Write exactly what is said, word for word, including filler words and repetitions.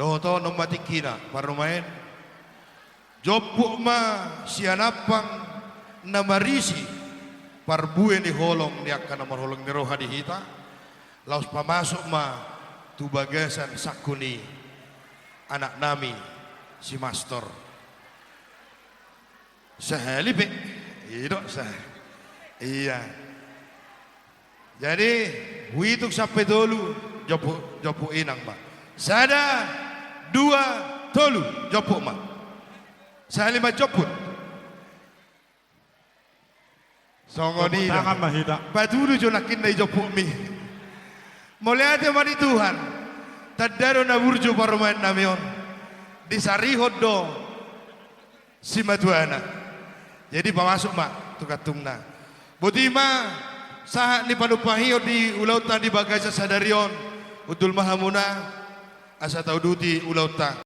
Dohot on ma tingkina, parumaen. Jomput ma sian ampang na marisi parbue ni holong ni angka na marholong ni roha di hita. Laos pamasuk ma tu bagasan sangko ni anaknami si Mastor. Sahali pe. Ido sa. Iya. Jadi, huitung sampe tolu, jomput, jomput inang ma. Sada, dua, tolu, jomput ma. Sahali ma jomput. Songon i do. Jomput tangan ma hita. Patudu jo nangkin na i jomputmi. Mauliate ma di Tuhan. Tanda do na burju parumaennami on. Disarihon do simatuana. Jadi pamasuk ma tu kantungna. Boti ma sahat ni panumpahion di ulaonta di bagasan sadari on, hundul ma hamuna asa tauduti ulaonta.